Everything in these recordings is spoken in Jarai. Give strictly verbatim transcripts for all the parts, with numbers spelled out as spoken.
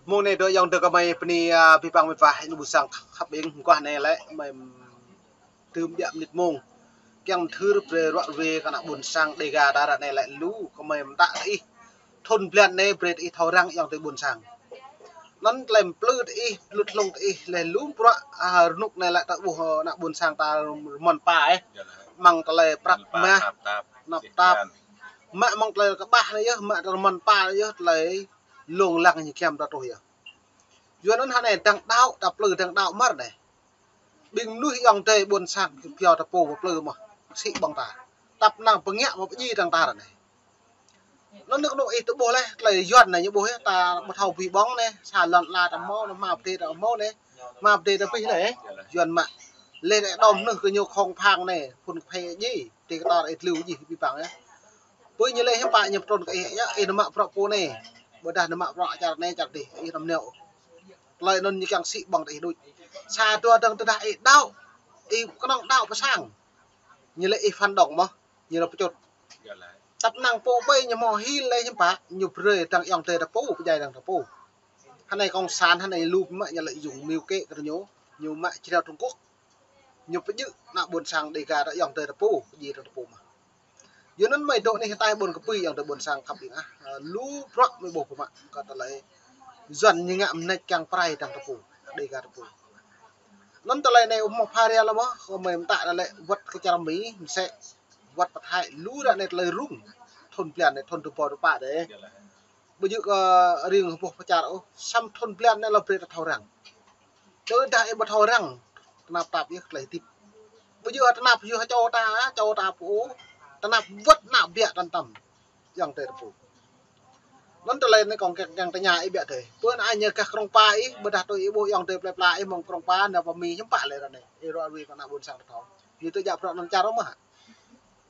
Mông anai dŏ ayŏng adơi gơmơi bơni, a, abih bang mĕt wa, ih ƀuôn sang khăp ing, mơguah anai lĕ mơi tơm biă mơnit mông. Kiăng mơthưr brơi ruă ruê kơ ană ƀuôn sang Dega ta ră anai lĕ lu, gơmơi mơtă tơ ih. Thun blan anai brơi tơ ih thâo răng ayŏng adơi ƀuôn sang. Anŭn tơlơi plư tơ ih, lut hlung tơ ih, laih lu bruă, a, rơnŭk anai lĕ ta ƀuh, ơ, ană ƀuôn sang ta rơmon pa, ơ. Mơ̆ng tơlơi prăk mah, tơnap tap. Mă mơ̆ng tơlơi kơƀah anai yơh, mă tơlơi rơmon pa anai yơh, tơlơi lông lăng ñu kiăng ta truh yơh. Yua anŭn hơnai dăng đaŏ, ta plư dăng đaŏ mơ̆r anai. Ƀing mơnuih ayŏng adơi ƀuôn sang, kiăng pioh ta pô plư mơ̆, sĭ ƀơ̆ng ta. Tăp năng pơngiă mơ̆ pơjing dăng ta ră anai. Anŭn nơ̆k nŭk ih tơ ƀuh laih, tơlơi Yuan anai ñu ƀuh yơh, ta ƀu thâo ƀuh ƀơ̆ng anai, sa lŏn ala ta hmâo, anai hmua pơdai ta hmâo anai, hmua pơdai ta pih anai, ơ. Yuan mă. Laih anai đom nơh kơ ñu khŏng phang anai, phun kơphê ji, ti kơtor ih tơlư ji abih bang yơh. Pơ ñu laih hiư̆m pă ñu pơtrŭn kơ ih, yơh, ih nao mă bruă pô anai. Ƀôdah nao mă bruă čar anai čar dih, ih nao mơneo. Tơlơi anŭn ñu kiăng sĭ ƀơ̆ng tơ ih đôč. Sa dua dơ̆ng tơdah ih đaŏ, ih kơnơ̆ng đaŏ pơ sang. Ñu laĭ ih phản động mơ̆, ñu laĭ pơčŭt. Tăp năng pô ƀai ñu hmâo hil laih hiư̆m pă, ñu brơi dăng ayŏng adơi ta pô, pơdjai dăng ta pô. Hơnai cộng sản, hơnai lu mă ñu laĭ dùng mưu kế kơ ñu, ñu mă jrao Trung Quốc. Ñu pơjing ană ƀuôn sang Dega ta ayŏng adơi ta pô, pơjing dăng ta pô mơ̆. Yua anŭn mơi dŏ anih hơtai ƀôn kơpui ayŏng adơi ƀuôn sang khăp ing ah. Ơ, lu bruă mơi ƀuh pơmă kơ tơlơi Yuan ñu ngă mơneč kiăng pơrai dăng ta pô, Dega ta pô. Anŭn tơlơi anai ƀu hmâo pha ria lơ mơ̆, kơ mơi mơtă tơlơi wơ̆t kơ čar Mi, mơsĕ wơ̆t pơ Thái, lu ră anai tơlơi rŭng. Thun blan anai, thun tơpă tơpă dêh. Ƀu djơ̆ kơ riêng hơpuh pơ čar ôh, samơ̆ thun blan anai lŏ brơi ta thâo răng. Tơdah ih ƀu thâo răng, tơnap tap yơh tơlơi hơdip. Ƀu djơ̆ tơnap yơh čô ta, čô ta pô, tơnap wơ̆t ană biă tăn tăm. Ayŏng adơi ta pô. Anŭn tơlơi anai kông kiăng, kiăng tơña ih biă dêh. Pơ anai ñu gah Krông Pa ih, ƀôdah tui ih ƀuh ayŏng adơi plơi pla ih mơ̆ng Krông Pa, nao pơ Mi hiư̆m pă lĕ ră anai. Ih ruă ruê kơ ană ƀuôn sang ta thâo. Ñu tơjă bruă anŭn čar mơ̆ hă?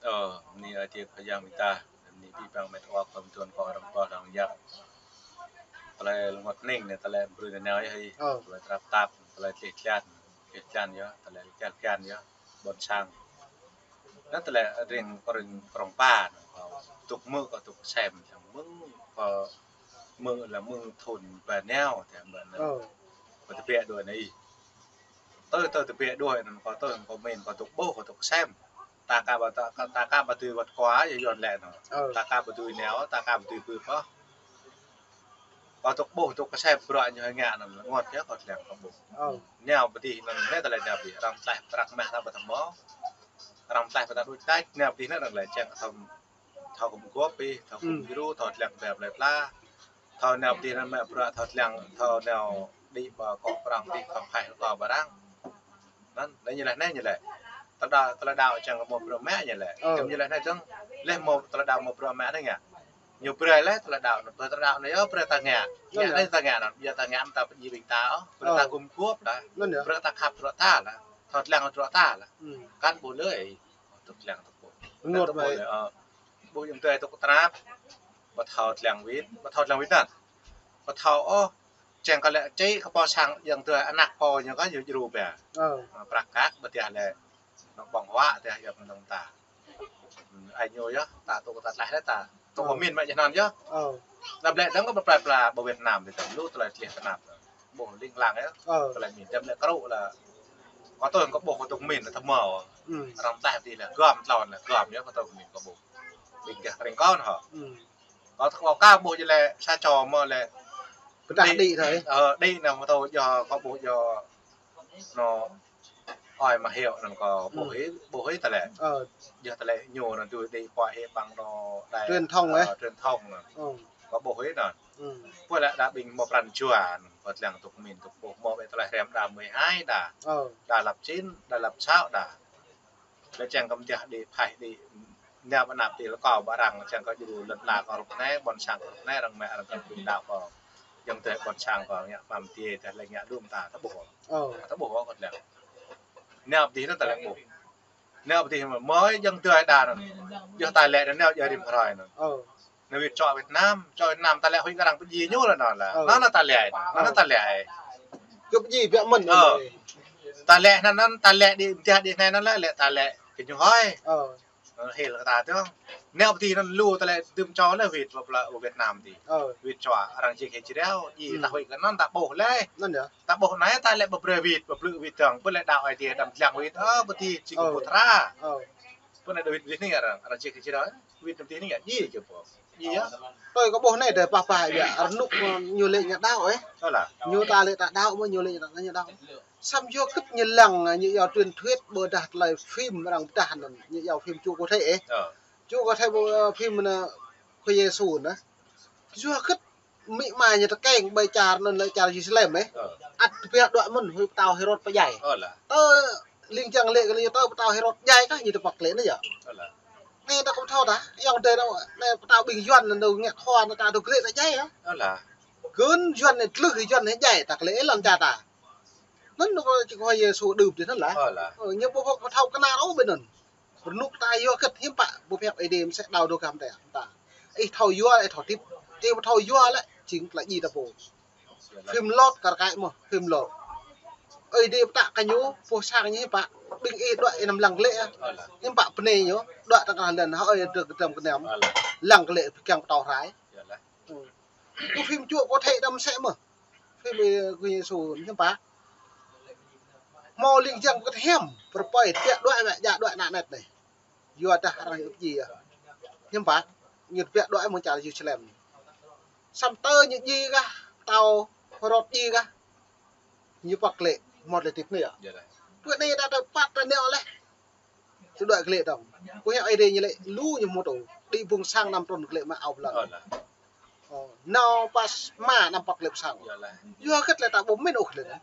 Ơ, bơni Ơi Adai Khua Yang mơ̆ng ta, bơni abih bang mĕt wa khua mơtuan kơ arăng pơh arăng yap. Tơlơi lơngot hning anai, tơlơi brơi nanao yơh ih. Ơ. Tơlơi tơnap tap, tơlơi tlĕh tlan, tlĕh tlan yơh, tơlơi tlĕh tlan yơh, ƀôn sang. Anŭn tơlơi ring kơ ring Krông Pa, anŭn kơ tŭk mơ̆ kơ tŭk sem, mơ̆ng kơ mơ̆ lĕ mơ̆ng thun ba nao, tơm ba nao. Ơ. Kơ tơbiă đuaĭ anai ih. Tơ, tơ tơbiă đuaĭ anŭn kơ tơ kơ min kơ tŭk ƀuh kơ tŭk sem. Ta ka ƀu, ta, ta ka ƀu dưi wơ̆t kua yơh Yuan lĕ anŭn. Ơ. Ta ka ƀu dưi nao, ta ka ƀu dưi bưp ôh. Kơ tŭk ƀuh tŭk sem bruă ñu ngă anŭn lơngot yơh kơ tơlơi kơ ƀuh. Ơ. Nao pơ dih anŭn lĕ tơlơi nao pơ dih arăng tlaih prăk mah ta ƀu thâo hmâo. Arăng tlaih pơ ta đôč đač, nao pơ dih anŭn arăng lĕ čang kơ thâo thâo gum gôp ih, thâo gum djru, thâo tơlăng bĕ plơi pla. Thâo nao pơ dih anŭn mă bruă, thâo tơlăng, thâo nao đĭ ƀơi akŏ prŏng dih, thâo phaih akŏ ƀơi arăng. Anŭn, anai ñu laĭ, anai ñu laĭ. Tơlơi đaŏ, tơlơi đaŏ čang kơ hmâo bruă mă ñu laĭ. Ơ. Tơm ñu laĭ anai dơ̆ng, laih hmâo tơlơi đaŏ hmâo bruă mă anai ngă. Ñu brơi laih tơlơi đaŏ, anŭn brơi tơlơi đaŏ anai yơh, brơi ta ngă. Ngă anai ta ngă anŭn, biă ta ngă, ta pơjing ƀing ta ôh, brơi ta gum gôp dah. Anŭn yơh. Brơi ta khăp bruă ta lah. Thâo tơlăng bruă ta lah. Kăn ƀu lơi. Tŭk tơlăng tŭk ƀuh. Rơngot tŭk ƀuh ƀai. Lĕ, ơ, ƀuh ayŏng adơi tŭk tơnap. Ƀu thâo tơlăng wĭt, ƀu thâo tơlăng wĭt anŭn. Ƀu thâo ôh, čang kơ lĕ čih kơ pô sang ayŏng adơi anăk pô ñu kơ ñu djru biă. Ơ. Ơ, prăk kăk ƀu tiah lĕ. Anŏ ƀơ̆ng huă tiah ayŏng adơi ta. Ai ñu yơh, ta tŭk ta tlaih lĕ ta. Tŭk kơ min mă jơhnăn yơh. Ơ. Đăm lĕ dơ̆ng kơ plơi pla ƀơi Việt Nam dih tơm lu tơlơi tlĕh tơnap. Ƀuh ling lang yơh. Ơ. Tơlơi min đăm lĕ krŭ lah. Kơ tui kơ ƀuh kơ tŭk min tơm mơ̆. Arăng tlaih dih lah gơm tlôn lah gơm yơh kơ tui kơ min kơ ƀuh. Ƀing gah kring kôn hŏ. Kơ tui kơ ƀuh jơh lĕ sa čô mơ̆ lĕ. Pơdah đĭ, đĭ thôi. Ơ, đĭ anŭn mơ̆ tui yơh kơ ƀuh yơh. Anŏ Ơi Mă Hiêu anŭn kơ ƀuh ih, ƀuh ih tơlơi. Ơ. Yơh tơlơi ñu anŭn tui đĭ pơ ih ƀăng anŏ đài, truyền thông, ơ, truyền thông anŭn. Ơ. Kơ ƀuh ih anŭn. Pơ lĕ đa ƀing hmâo pran jua anŭn, kơ tơlăng tŭk min tŭk ƀuh hmâo ƀĕ tơlơi hrăm đa mười hai đa. Ơ. Đa lăp chín, đa lăp sáu đa. Lĕ čang kơ mơtiah đĭ phaih đĭ nao ƀơi anăp đĭ lơkâo ƀơi arăng, čang kơ djru lŏn ala kơ rup anai, ƀôn sang kơ rup anai, arăng mă arăng kơ ƀing đaŏ kơ. Ayŏng adơi ƀôn sang kơ ngă pam tiê tơlơi ngă đum ta, ta ƀuh. Ơ. Ta ƀuh kơ tơlơi. Nao pơ dih anŭn tơlơi ƀuh. Nao pơ dih mơ̆, mơ̆ ayŏng adơi đa anŭn. Yơh ta lĕ anŭn nao yơh rĭm hrơi anŭn. Ơ. Nao wĭt čŏ Việt Nam, čŏ Việt Nam ta lĕ huĭ kơ arăng pơjing ñu lah anŭn lah. Ơ. Anŭn anŭn ta lĕ, anŭn anŭn ta lĕ. Kơ pơjing biă mơ̆n. Ơ. Ta lĕ anŭn anŭn, ta lĕ đĭ mơtiah đĭ anai anŭn lĕ, lĕ ta lĕ kơ ñu hơi. Ơ. Anŭn hil kơ ta tơ̆ng. Nao pơ tih anŭn lu ta lĕ tơm čô lĕ wĭt pơ plơi Việt Nam tih. Ơ. Wĭt čua arăng čih hĭ čreo, ih ta huĭ kơ anŭn ta ƀuh lĕ. Anŭn yơh. Ta ƀuh anai ta lĕ pơbrơi wĭt, pơblư̆ wĭt tơ̆ng, pơ lĕ đaŏ ai tiê đăm dlăng wĭt, ơ, pơ tih či kơ pơtra. Ơ. Pơ anai đa wĭt, wĭt anai arăng, arăng čih hĭ čreo, wĭt tơm tih anai, ih čih pô. Ih yơh. Tui kơ ƀuh anai dêh pah pah yơh, rơnŭk ñu lĕ ñu đaŏ, ơ. Ơ lah. Ñu ta lĕ ta đaŏ, mơ̆ ñu lĕ ñu đaŏ. Samơ̆ yua kơ ñu lăng, ñu yua truyền thuyết ƀôdah tơlơi phim arăng pơdah anŭn, ñu yua phim Chúa Có Thể, ơ. Ơ. Chúa Có Thể ƀu, ơ, phim anŭn Khua Yêsu anŭn. Yua kơ amĭ ama ñu tơkeng ƀơi čar anŭn lĕ čar Yêrusalem, ơ. Ơ. Ăt tơbiă đuaĭ mơ̆n hĭ pơtao Hêrôd pơdjai. Ơ lah. Tơ ling jang lĕ kơ lĕ tơ pơtao Hêrôd djai kah ñu tơpă lĕ anŭn yơh. Ơ lah. Anai ta kơ thâo tah, ayŏng adơi anŭn, anai pơtao ƀing Yuan anŭn ngă khua anŭn ta dŏ glĕ ta djai yơh. Ơ lah. Gơ̆n Yuan anai tlưh Yuan anai djai ta glĕ lŏn čar ta. Anŭn kơ či Khua Yêsu đưm dih anŭn lah. Ơ lah. Ơ, ñu ƀu hơ̆k pơthâo kơnar ôh ƀơi anŭn. Rơnŭk ta yua kơ hiư̆m pă, ƀu pơhiăp Ơi Adai mơsĕ đaŏ dŏ gah mơta ta. Ih thâo yua, ih thâo tip. Ih ƀu thâo yua lĕ, jing tơlơi djai ta pô. Phim lŏt kar kaĭ mơ̆, phim lŏt. Ơi Adai pơtă kơ ñu, pô sang ñu hiư̆m pă. Ƀing ih đuaĭ ih anăm lăng glĕ, ơ. Ơ lah. Hiư̆m pă bơnai ñu, đuaĭ tơngah lŏn, hơi dơ̆ng kơtơm kơnăm. Ơ lah. Lăng glĕ pơkiăng pơtô rai. Ơ lah. Ơ. Kơ phim Chúa Có Thể đăm mơsĕ mơ̆. Phim, ơ, Khua Yêsu hiư̆m pă. Hmâo ling jang kơ hiam, pơrơpơi, tơbiă đuaĭ wĕ, djă đuaĭ ană anet anai. Yua dah arăng hơ̆k djai yơh. Hiư̆m pă, ñu tơbiă đuaĭ mơ̆ng čar Yêrusalem. Samơ̆ tơ ñu djai kah, pơtao Hêrôd djai kah. Ñu pă lĕ, mơ̆t lĕ tip anai yơh. Yơh lah. Pơ anai ta tơpă ta nao leh. Tơdơi glĕ dơ̆ng. Kơ hiăp Ơi Adai ñu lĕ lu ñu mơ̆ tŭ. Đĭ bung sang năm trŭn glĕ mă ao blan. Ơ lah. Ơ, nao pas mă năm păt glĕ pơ sang. Yơh lah. Yua kơ lĕ ta ƀu mĭn ôh glĕ anŭn.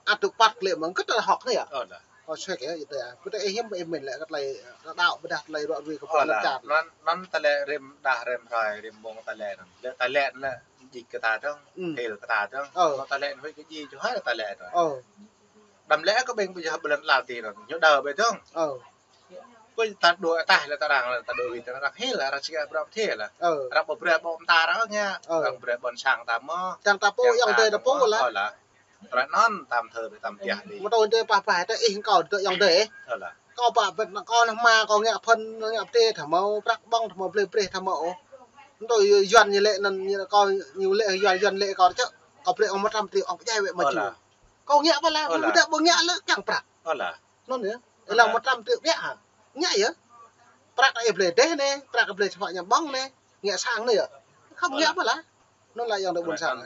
Ăt tŭ păt glĕ mơ̆ng kơ ta hơ̆k anai yơh. Ơ lah. Ơ, sui kơ yơh ta. Kơ ta ih hiư̆m ih mĭn lĕ kơ tơlơi ta đaŏ ƀôdah tơlơi ruă rui kơ pơlan čar. Anŭn, anŭn ta lĕ rĭm đah rĭm hrơi rĭm mông ta lĕ anŭn. Lĕ ta lĕ anŭn djik kơ ta dơ̆ng. Ơ. Hil kơ ta dơ̆ng. Ơ. Anŭn ta lĕ anŭn huĭ kơ djai čuh hai ta lĕ anŭn. Ơ. Đăm lĕ kơ ƀing pơjah bơlan lal ti anŭn, ñu đaŏ ƀơi dơ̆ng. Ơ. Kơ ta đuaĭ ataih lĕ ta arăng, lĕ ta đuaĭ wĭt ta arăng hil, arăng či kơ prăp thê lah. Ơ. Arăng pơbrơi ƀô̆ mơta arăng ngă. Ơ. Arăng pơbrơi ƀôn sang ta mơ̆. Čang ta pô, ayŏng adơi ta pô lah. Ơ lah. Tơlơi anŭn tăm thơ tăm tiah dih. Mơ̆ tui tơ pah pah ta ih kâo tơ ayŏng adơi. Ơ lah. Kâo pă ƀĕ anŭn kâo anŭn hmua kâo ngă phŭn ngă pơtê ta hmâo prăk ƀơ̆ng ta hmâo blơi brơi ta hmâo. Mơ̆ tui Yuan ñu lĕ anŭn ñu kâo ñu lĕ Yuan Yuan lĕ kâo čơ̆. Kâo brơi ŏng mơtam tui ŏng pơdjai wĕ mă ču. Kâo ngă pơ lah, ƀu đa ƀu ngă lĕ kiăng prăk. Ơ lah. Anŭn yơh. Ơ lah. Lăng mơtam tui ƀiă hă. Ngă yơh. Prăk ih blơi dêh anai, prăk ih blơi čơphă ñăm ƀơ̆ng anai. Ngă sang anai yơh. Khŏm ngă pơ lah. Anŭn lah ayŏng adơi ƀôn sang.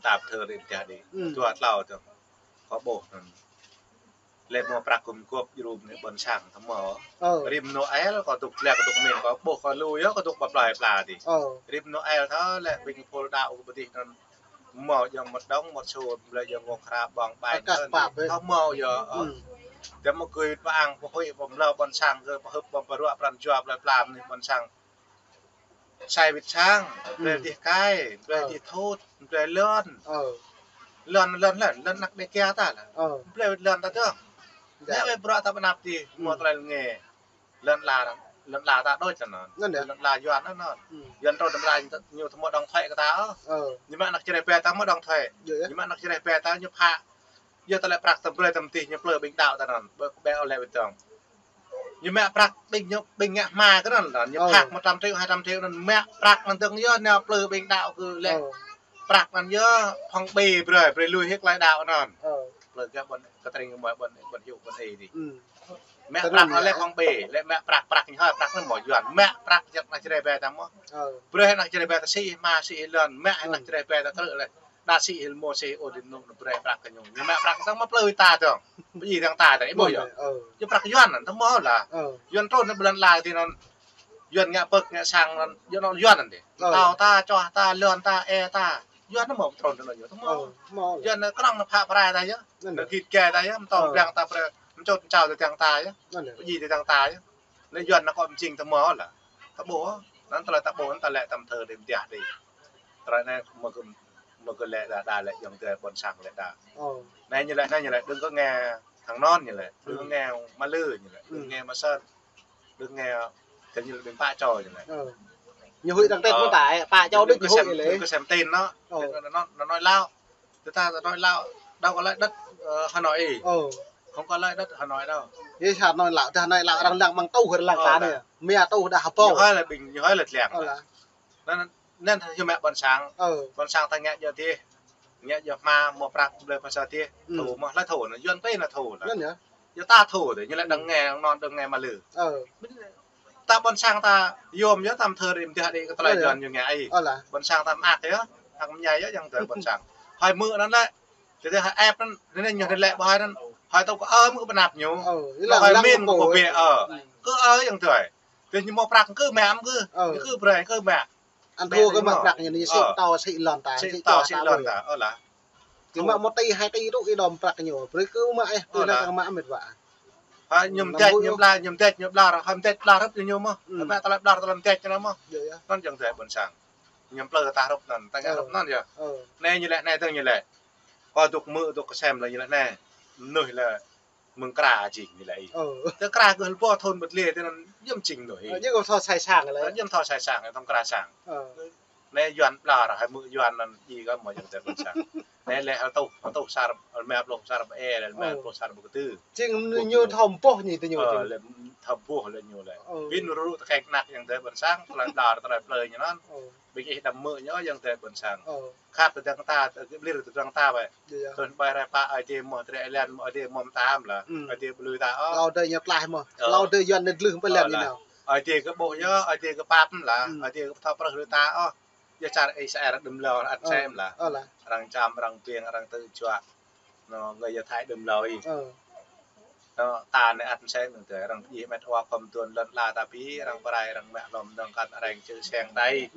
Tăm thơ rĭm tiah dih. Dua tlâo tơ̆ng. Kâo ƀuh anŭn. Lĕ mơ̆ prăk gum gôp jơrŭm anai ƀôn sang ta hmâo. Ơ. Rĭm Noel kâo dŏ glĕ kâo dŏ mĭn kâo ƀuh kâo lu yơh kâo dŏ pơ plơi pla dih. Ơ. Rĭm Noel thâo lĕ ƀing pô đaŏ kơ pơ dih anŭn. Hmâo ayŏng mơdŏng mơsur, blơi ayŏng ngŏ khra ƀơ̆ng ƀai anŭn. Thâo hmâo yơh. Tơdah mơ̆ gơ̆ pơang pơhuĭ pơmlâo ƀôn sang kơ pơhưp pơruă pran jua plơi pla anai ƀôn sang. Sai wĭt sang, blơi dih kai, blơi dih thut, blơi lŏn. Ơ. Lŏn, lŏn, lŏn, lŏn anăk Đêga ta lah. Ơ. Blơi wĭt lŏn ta dơ̆ng. Lĕ wĕ bruă ta pơnăp dih, hmâo tơlơi lĕ ngă. Lŏn la, lŏn la ta đôč anŭn. Lŏn la Yuan anŭn. Yuan trŭn lŏn la ñu ta hmâo đóng thuế kơ ta. Ơ. Ñu mă anăk Jrai ƀe ta hmâo đóng thuế. Ñu mă anăk Jrai ƀe ta ñu phă. Yua tơlơi prăk tơm brơi tơm tih ñu plư ƀing đaŏ ta anŭn. Ƀĕ, ƀĕ ôh lĕ ƀing dơ̆ng. Ñu mă prăk ƀing ñu, ƀing ngă hmua kơ anŭn. Ñu phă một trăm triệu, hai trăm triệu anŭn mă prăk anŭn dơ̆ng yua nao plư ƀing đaŏ kơ lĕ. Prăk anŭn yơh, phong bì brơi, brơi lui hĭ tơlơi đaŏ anŭn. Ơ. Plư gah ƀôn, kơ tring mơ̆ ƀôn, ƀôn yŭ, ƀôn ê dih. Mă prăk anŭn lĕ phong bì, lĕ mă prăk, prăk ñu hơi, prăk anŭn mơ̆ Yuan. Mă prăk jăk anăk Jrai ƀe ta mơ̆. Ơ. Brơi anăk Jrai ƀe ta sĭ, hmua sĭ lŏn, mă anăk Jrai ƀe ta krư̆ lĕ. Đa sĭ hĭ mơ̆ sĭ ôh dih nŭk brơi prăk kơ ñu. Ñu mă prăk ta mơ̆ plư ta dơ̆ng. Pơjing dơ̆ng ta dơ̆ng, ih ƀuh yơh. Ơ. Yua prăk Yuan anŭn, ta mơ̆ lah. Ơ. Yuan trŭn lŏn la ti anŭn. Yuan ngă pơ̆k ngă sang anŭn, Yuan anŭn, Yuan anŭn dih. Ơ. Pơtao ta, čoh ta, lŏn ta, ê ta. Yuan anŭn mơ̆ trŭn anŭn yơh, ta mơ̆. Ơ, mơ̆. Yuan anŭn kơnơ̆ng anŭn phă pơrai ta yơh. Anŭn. Anŭn git gai ta yơh, mơ̆ tơ̆ng ƀiăng ta brơi, mơ̆ čut čao ta tiăng ta yơh. Anŭn. Pơjing ta tiăng ta yơh. Lĕ Yuan anŭn kơ pơjing ta mơ̆ lah. Ta ƀuh, anŭn tơlơi ta ƀuh, anŭn ta lĕ tăm thơ rĭm tiah dih. Tơlơi anai mơ̆ kơ, mơ̆ kơ lĕ đa, đa lĕ ayŏng adơi ƀôn sang lĕ đa. Ơ. Anai ñu lĕ, anai ñu lĕ, đơ̆ng kơ ngă thang anŭn ñu lĕ, đơ̆ng kơ ngă mă lư ñu lĕ, đơ̆ng kơ ngă mă sơn. Đơ̆ng ngă, kơ ñu lĕ ƀing pă čô ñu lĕ. Ơ. Ñu huĭ tăng tĕt mơ̆ ta, pă čô đôč ñu huĭ lĕ. Đơ̆ng kơ sem tin anŭn. Ơ. Đơ̆ng kơ anŭn, anŭn nói láo. Tơ ta, ta nói láo, đâu có lấy đất, ờ, Hà Nội ih. Ơ. Không có lấy đất Hà Nội đâu. Yê sa anai lăp, dah anai lăp arăng lăng mơ̆ng tuh, arăng lăng ta anai. Mia tuh dah hơpô. Ñu hơi lĕ ƀing, ñu hơi lĕ lăng. Ơ lah. Anŭn, anŭn hơmâo ƀôn sang. Ơ. Ƀôn sang ta ngă djơ̆ dih. Ngă djơ̆ hmua, hmâo prăk blơi phasa dih. Thâo mơ̆, hlơi thâo anŭn, Yuan pĕ anŭn thâo anŭn. Anŭn yơh. Yơh ta thâo dih, ñu lĕ đơ̆ng nge, anŭn đơ̆ng nge mă lư. Ơ. Ta ƀôn sang ta yôm yơh, ta mơ̆ thâo rĭm dih đĭ kơ tơlơi Yuan ñu ngă ai. Ơ lah. Ƀôn sang ta mơak yơh, hăng mơñai yơh, yang tơ ƀôn sang. Hơi mơ̆ anŭn lĕ, tơdah hơi ĕp anŭn, anŭn ñu lĕ ƀơi hơi anŭn. Hơi tơl kơ ơ mơ̆ pơnap ñu. Hơi min kơ pô bĕ, ơ. Kơ ơ yang tơ. Tơdah ñu hmâo prăk kơ mă, kơ, kơ brơi, kơ mă. Anŭn thâo kơ mă prăk ñu, ñu sĭ tơ sĭ lŏn ta, sĭ tơ sĭ lŏn ta, ơ lah. Kơ mă một tỉ, hai tỉ tŭ ih đom prăk ñu. Brơi kơ mă ĕh, tơ anŭn kơ mă mĕt wa. Ha, ñu mơdĕč, ñu ƀlŏr, ñu mơdĕč, ñu ƀlŏr, ha mơdĕč ƀlŏr hrup ñu mơ̆. Mă tơlơi ƀlŏr, tơlơi mơdĕč ñu mơ̆. Anŭn yang tơ ƀôn sang. Ñu plư ta hrup anŭn, ta ngă hrup anŭn yơh. Anai ñu lĕ, anai tơ ñu lĕ. Kơ dŏ mơ̆, dŏ kơsem lĕ ñu lĕ anai. Mơnuih lĕ mơ̆ng kra jing ñu lĕ ih. Ơ. Tơ kra kơ hlâo thun bơtli tơ anŭn yôm jing mơnuih ih. Ơ, ñu kơ thâo sai sang lĕ. Ơ, yôm thâo sai sang, tơm kra sang. Ơ. Anai Yuan ƀlŏr, hơi mơ̆ Yuan anŭn ih kơ mơ̆ yang tơ ƀôn sang. Anai lĕ hơtuh, hơtuh sar, rơma pluh sar ƀe, lĕ rơma pluh sar ƀe kơtư̆. Jing ñu thâo ƀuh ñu tơ ñu. Ơ, lĕ thâo ƀuh lĕ ñu lĕ. Ơ. Ƀing rŭ rŭ tơkeng kơnăk yang tơ ƀôn sang, tơlơi ƀlŏr, tơlơi plư ñu anŭn. Ơ. Ƀing ih đăm mơ̆ ñu yang tơ ƀôn sang. Ơ. Khăp tơdang ta, tơ kơ blir tơdang ta wơ̆t. Yơh, yơh. Tơl ƀai rai pă ai tiê mơ̆, tơlơi len mơ̆, ai tiê mơ̆ mơtam lah. Ai tiê ƀlư ta, ơ. Lâo dơi ñu tlaih mơ̆. Ơ. Lâo dơi Yuan anŭn glưh pơlen ñu nao. Ai tiê kơ ƀuh yơh, ai tiê kơ pap lah. Ai tiê kơ thâo prơh lư ta, ơ. Yơh čar Israel đưm lâo ăt sem lah. Ơ lah. Arăng čăm, arăng ƀing, arăng tơjuă. Anŭn, ngơi yơh Thái đưm lâo ih. Ơ. Anŭn, ta anai ăt sem anŭn tơ, arăng pơjing mĕt wa khŏm tuan lŏn ala ta pi, arăng pơrai, arăng mă lŏm dơ̆ng kăn arăng čư̆ seng tai.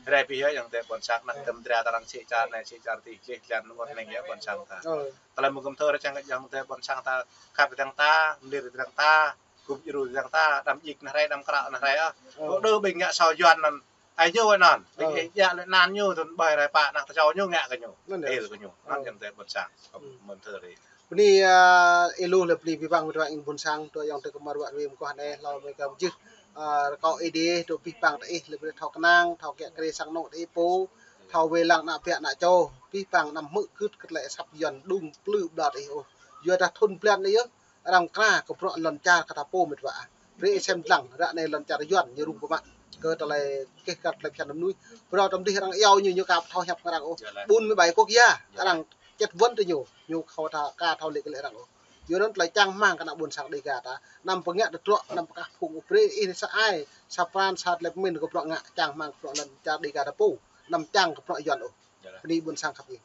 Rai pi yơh yang tơ ƀôn sang, anăk tơm dra ta arăng sĭ čar anai, sĭ čar tih, gleh glan, anŭn anai yơh ƀôn sang ta. Ơ. Tơlơi mơ̆ kơm thâo ră čang yang tơ ƀôn sang ta, khăp tơdang ta, mơlir tơdang ta, gum djru tơdang ta, đăm djik anai rai, đăm kră anai rai, ơ. Ơ. Kơ đơ ƀing ngă sâo Yuan anŭn, ai ñu wơ̆t anŭn. Ƀing ih djă lĕ anăn ñu, tơl ƀai rai pă anăk tơčô ñu ngă kơ ñu. Anŭn yơh. Hil kơ ñu. Anŭn yang tơ ƀôn sang. Mơ̆n thơ ri. Bơni, ơ, ih lu lĕ bơni abih bang mĕt wa ƀôn sang, tơ yang tơ kơmar wa rĭm kơ anai, hlâo mơi kơ mơjih. Ơ, rơkâo Ơi Adai, tơ abih bang tơ ih, lĕ brơi thâo kơnang, thâo kiă kriê sang anŏ tơ ih pô, thâo wai lăng ană ƀă ană čô, abih bang anăm hmư̆ gưt kơ tơlơi asăp Yuan đung plư ƀlŏr ih ôh. Yua dah thun blan anai yơh, arăng kra kơ bruă lŏn čar kơ ta pô mĕt wa. Brơi ih sem lăng, ră anai lŏn čar Yuan ñu rŭng pơmă. Kơ tơlơi keh kăt tơlơi phiăn mơnuih. Pơrâo tơm dih arăng iâu ñu, ñu aka ƀu thâo hiăp kơ arăng ôh. Ƀun mơ̆ ƀai quốc gia, arăng čĕt wơ̆n tơ ñu. Ñu aka thâo lĕ kơ lĕ arăng ôh. Yua anŭn tơlơi čang rơmang kơ ană ƀôn sang Dêga ta. Anăm pơngă tơdruă, anăm pơkah phung ôh, brơi ih sa ai, sa pran, sa tơlơi pơmĭn kơ bruă ngă čang rơmang kơ bruă lŏn čar Dêga ta pô. Anăm čang kơ bruă Yuan ôh. Bơni ƀôn sang khăp ih.